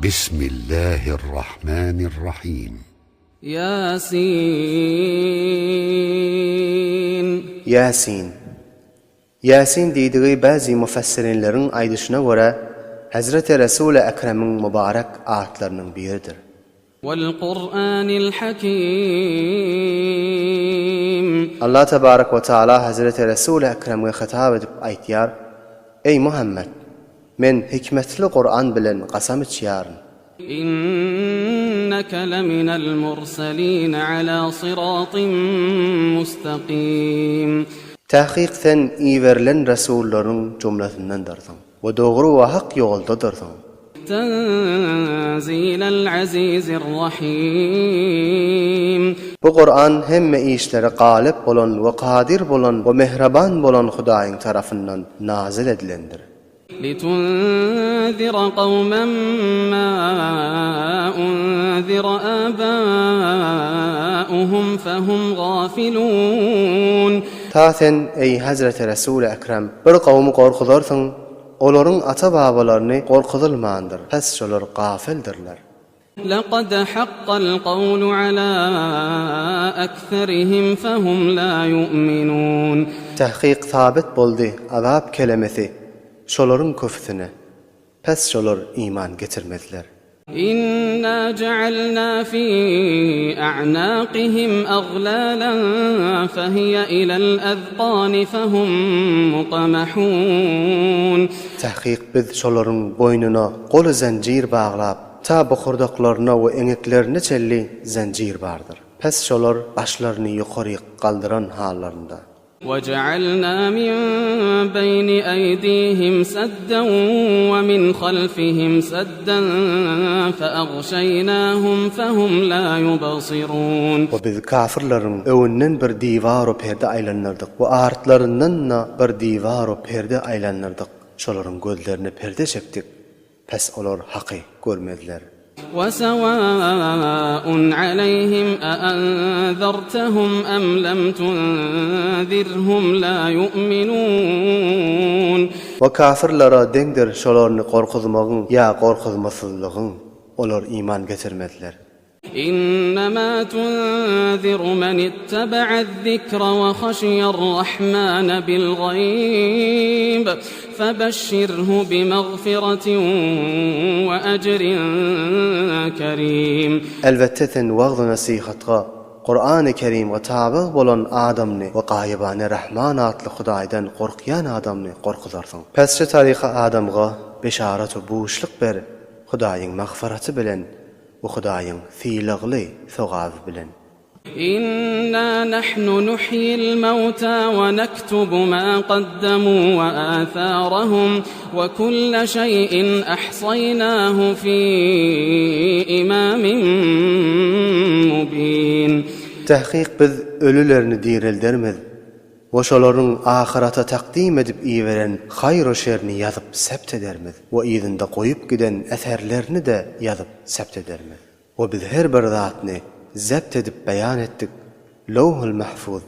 Bismillahirrahmanirrahim. Ýasin. Ýasin. Ýasin diýdigi bäzi müfessirinleriň aýdyşyna görä, Hezreti Resuly Ekremiň mübarek atlarynyň biridir. Wal-Kur'anil Hakim. Allah tebarek we taala Hezreti Resuly Ekremge hitap edip aýtýar, Eý Muhammet! Men hikmetli Kuran bilen kasam içýärin. Inneke leminel murselin ala syratyn mustaqim. Takyk sen iberilen resullaryň jumlasyndandyrsyň we dogry we hak ýoldadyrsyň. Tenzilel azizir rahim. Bu Kuran hemme işlere galyp bolan we kadyr bolan we mähriban bolan Hudaýyň tarapyndan nazyl edilendir. Litunzira kawmen ma unzira abauhum fehum gafilun. Ta sen, eý, hezreti Resuly Ekrem, bir kowumy gorkuzarsyň, olaryň ata-babalaryny gorkuzylmandyr, pes şolar gafyldyr-lar. Lekad hakkal kawlu ala ekserihim fehum la ýu'minun. Tahkyk sabyt boldy azap kelemesi şolaryň köpüsine, pes şolar iman getirmezler. Inna ja'alna fi a'naqihim aglalan fehiye ilel azkani fehum mukmahun. Tahkyk biz şolaryň boýnuna goly zenjir baglap, Ta bokurdaklaryna we eňeklerine çenli zänjir bardyr. Pes şolar başlaryny ýokaryk galdyran hallarynda. Wejealna min beýni eýdihim sedden we min halfihim sedden feagşeýnahum fehum la ýubsirun. We biz kafyrlaryň öňünden bir diwar-u perde aýlandyrdyk we artlaryndan-da bir diwar-u perde aýlandyrdyk, şolaryň gözlerine perde çekdik, Pes olar Haky görmezler. Wesewaun aleýhim eenzertehum em lem tunzirhum la ýu'minun. We kafirlere deňdir şolaryny gorkuzmagyň ýa gorkuzmasyzlygyň, olar iman getirmezler. Innema tunziru men ittebe'ez-zikre we haşiye'r-Rahmane bil-gaýb, febeşşirhu bimagfiretin we ejrin kerim. Elbetde sen wagz-u-nesihatga, Kurany Kerimge tabyg bolan adamny we gaýybana Rahman atly Hudaýdan gorkýan adamny gorkuzarsyň. Pesçe taryka adamga beşarat we buşluk ber Hudaýyň magfyraty bilen we Hudaýyň sylagly sogaby bilen. Inna nahnu nuhyil mawta we naktubu ma qaddamu we atharahum we kulla şeýin ahsaýnahu fi imamin mubin. Tahkyk biz ölülerini direldermiz we şolaryň ahyrata takdym edip iberen haýr-u-şerini ýazyp sebt edermiz we yzynda goýup giden eserlerini-de ýazyp sebt edermiz. We biz her bir zatny zebt edip beýan etdik Lowhul-Mahfuzda.